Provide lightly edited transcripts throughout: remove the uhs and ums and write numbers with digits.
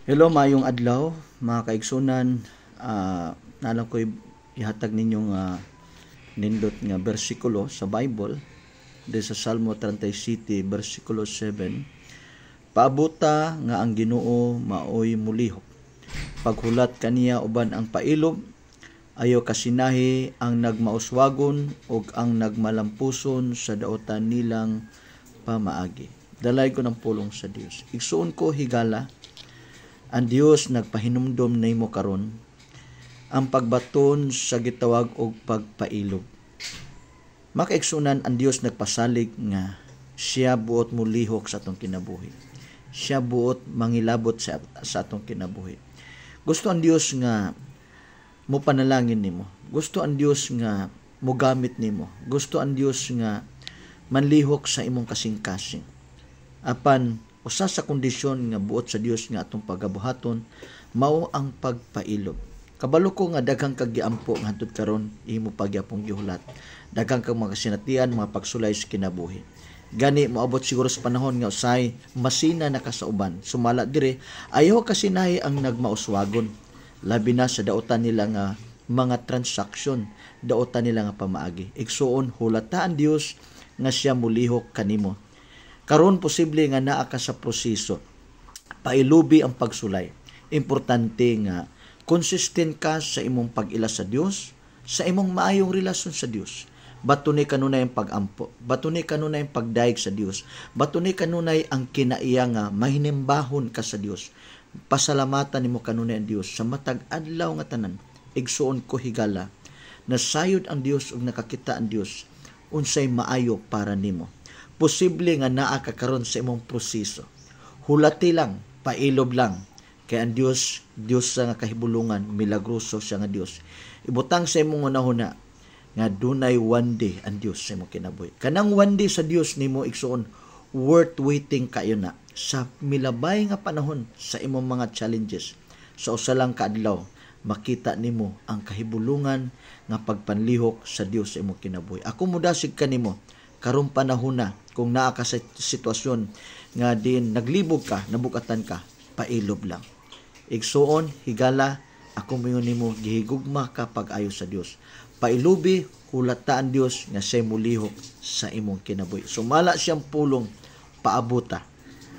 Hello, maayong adlaw mga kaigsunan. Naa lang ko'y ihatag ninyo nga nindot nga bersikulo sa Bible de sa Salmo 37 bersikulo 7. Paabuta nga ang Ginoo maoy mulihok. Paghulat kaniya uban ang pailob, ayaw kasinahi ang nagmauswagon ug ang nagmalampuson sa daotan nilang pamaagi. Dalaygon ang pulong sa Dios. Igsuon ko, higala, ang Dios nagpahinumdom nimo karon ang pagbaton sa gitawag og pagpailob. Makaigsunan, ang Dios nagpasalig nga siya buot mulihok sa atong kinabuhi. Siya buot mangilabot sa atong kinabuhi. Gusto ang Dios nga mo panalangin nimo. Gusto ang Dios nga mogamit nimo. Gusto ang Dios nga manlihok sa imong kasing-kasing. Apan usa sa kondisyon nga buot sa Dios nga atong pagabuhaton mao ang pagpailob. Kabalo ko nga daghang kag giampo nga hantod karon imo pagyapong gihulat. Daghang kag mga sinatian, mga pagsulay sa kinabuhi. Gani moabot siguro sa panahon nga usay masina na ka sa uban. Sumala dire, ayaw kasinahi ang nagmauswagon. Labi na sa daotan nila nga mga transaksyon, daotan nila nga pamaagi. Igsuon, hulata ang Dios nga siya mulihok kanimo. Karon posible nga naa ka sa proseso. Pailubi ang pagsulay. Importante nga consistent ka sa imong pag-ila sa Dios, sa imong maayong relasyon sa Dios. Batuni kanunay ang pag-ampo, batuni kanunay ang pagdayeg sa Dios, batuni kanunay ang kinaiya nga mahinimbahon ka sa Dios. Pasalamatan nimo kanunay ang Dios sa matag adlaw nga tanan. Igsuon ko, higala, nasayod ang Dios ug nakakita ang Dios unsay maayo para nimo. Posible nga naa ka karon sa imong proseso. Hulati lang, pailob lang. Kay ang Dios, Dios sa nga kahibulungan, milagroso siya nga Dios. Ibutang sa imong hunahuna nga dunay one day ang Dios sa imong kinabuhi. Kanang one day sa Dios nimo, igsuon, worth waiting kayo na sa milabay nga panahon sa imong mga challenges. Sa usa lang ka adlaw, makita nimo ang kahibulungan nga pagpanlihok sa Dios sa imong kinabuhi. Ako mudasig kanimo karong panahon na kung naa ka sa sitwasyon nga din naglibog ka, nabukatan ka, pailob lang. Igsuon, higala, ako moingon nimo, gihigugma ka pag-ayo sa Dios. Pailubi, hulata ang Dios nga siya mulihok sa imong kinabuhi. Sumala siyang pulong, paabuta.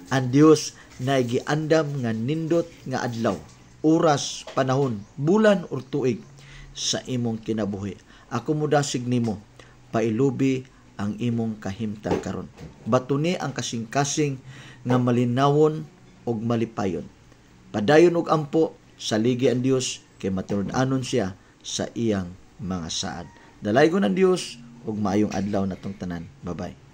Ang Dios na giandam nga nindot nga adlaw, oras, panahon, bulan or tuig sa imong kinabuhi. Ako mudasig nimo, pailubi ang imong kahimtang karon. Batuni ang kasing-kasing nga malinawon ug malipayon. Padayon og ampo, saligi ang Dios kay matinud-anon siya sa iyang mga saad. Dalaygon ang Dios ug maayong adlaw natong tanan. Bye-bye.